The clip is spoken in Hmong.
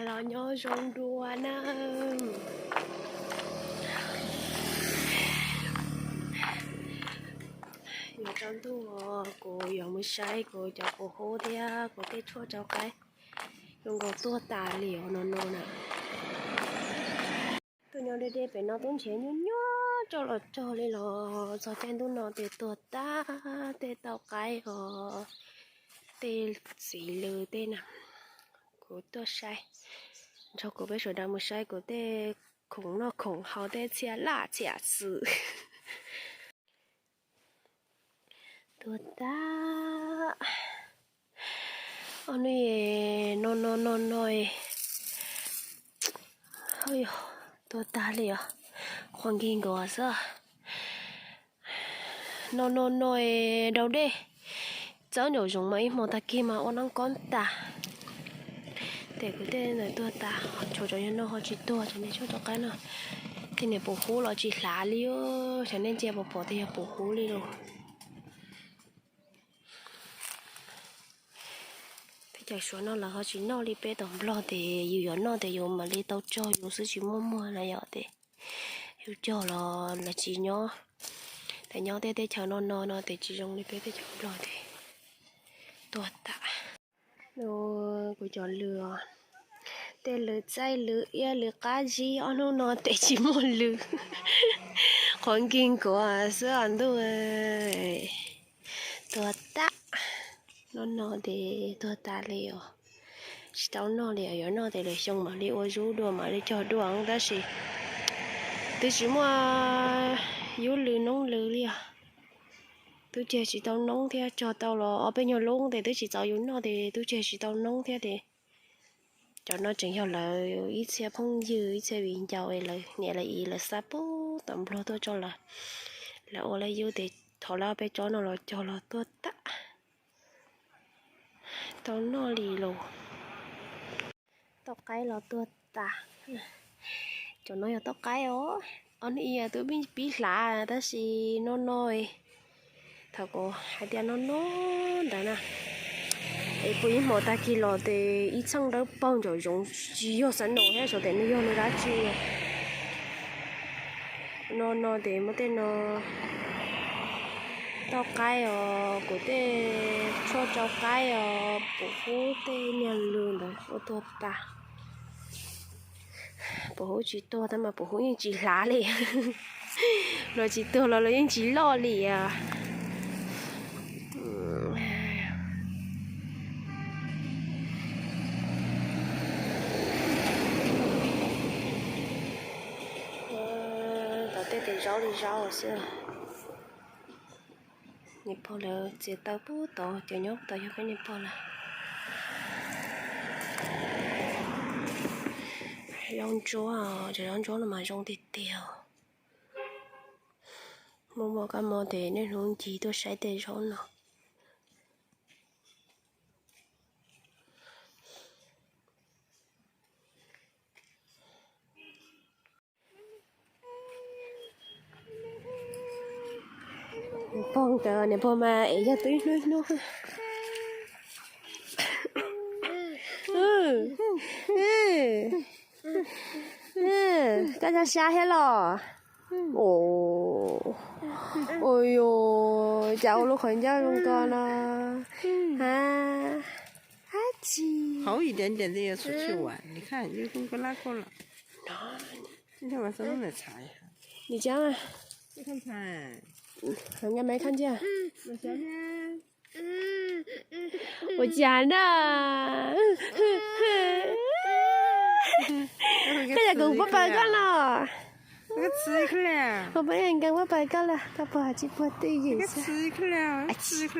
Los nyob zoo dua na. Yuav tsaus ntuj, kuv yuav mus saib kuv cov puv hub thiab kuv tej tshuaj rau qaib zoo nkaus tuag tas li os no no na. Tuaj nyob deb deb pem no twb nrhiav nyuaj nyuaj rau los rog li los txog caij ntuj no ces tuag tag tej tauj qaib os, tej txiv lws tej na. Kuv tuaj saib, nrog kuv peb sawv daws mus saib kuv tej khoom noj khoom haus tej txhia laj txhia xwm. Tuag tag. Ob hnub no no no no, tuag tag li os, qhuav nkig nkaus xwb. No no no, daus dej, txawb nraum zoov mas ib hmo tag kis mas ua nab kob tas. Ces kuv tej ntawd tuag tas, tshuav cov yog no ho tsis tuag, cov niag tshuaj rau qaib no. Tej niag puv hub los tsis hlav li, xyov nej ntsia puas pom tias yog puv hub li los. Teb chaws Suav no lawv ho tsis noj li peb tom Nplog, ces yus yuav noj ces yus mam li tau cog yus xwb, tsis muaj muag na yom, ces yus cog los lawv tsis nyob. Ces nyob tej teb chaws no no no ces tsis zoo li peb teb chaws Nplog ces tuag tas. Kuv cov lws, tej lws txaij lws iab lws qab zib ob hnub no ces tsis muaj lws, qhuav nkig nkuav xwb os ntuj. Tuag tag, no no ces tuag tas li os. Tsis tau noj li os, yuav noj ces lwm xyoo mam li ua zub dua mam li cog dua, tab sis twb tsis muaj yub lws noob lws li os. Twb ceg tsis tau noob thiab, cog tau los ob peb nyuag lub ces twb tsis txaus yus noj ces twb ceg tsis tau noob thiab ces cov no tseem yog lawv ib txhia phooj ywg ib txhia viv ncaus, lawv niam lawv txiv lawv xa puag tom Nplog tuaj tso lawv, lawv ua lawv yub ces thov lawv ob peb tsob no los cog los tuag tas. Tau noj li los. Tauj qaib los tuag tas. Cov no yog tauj qaib os. Ob hnub ib twb pib hlav tab sis no no, thaum kuv hais tias no no ntawd na, es puag ib hmo tag kis los ces ib txheej dawb paug nraum zoov, tsis yog xav num thiab, xyov tes nws yog nws dab tsi. No no ces muab tej no tauj qaib os, kuv tej tshuaj rau qaib os, puv hub tej niag lws ntawd ua tuag tas. Puv hub tsis tuag tab mas puv hub yeej tsis hlav li. Los tsis tuag los los yeej tsis loj li. Tom tej tes zaub li zaub xwb. Niam pog lawv txiav taw pub tod, cov nyob pub tod yog peb niam pog lawm. Zaub ntsuab, cov zaub ntsuab no mas zoo tiag tiag. Muaj muaj kab mob ces niaj hnub ncig tuaj saib tej zaub no. Niam pog ntawd, niam pog mas es yog twb ib hnub ib hnub. Koj sab sab thiab los? Ua cas ua lub qhov ncauj zoo ko no? Ha, hab tsi. Hauv ib diav ntias ntxiv yuav txhua txhua uas nws khaj yub koj lab koj los. Nws cas, nyob me khaj ntsia. Ua cas na? Koj yog kuv pab pawg koj los? Kuv pab nkees pab pawg koj los, koj puas tsis puag twj ywm xwb?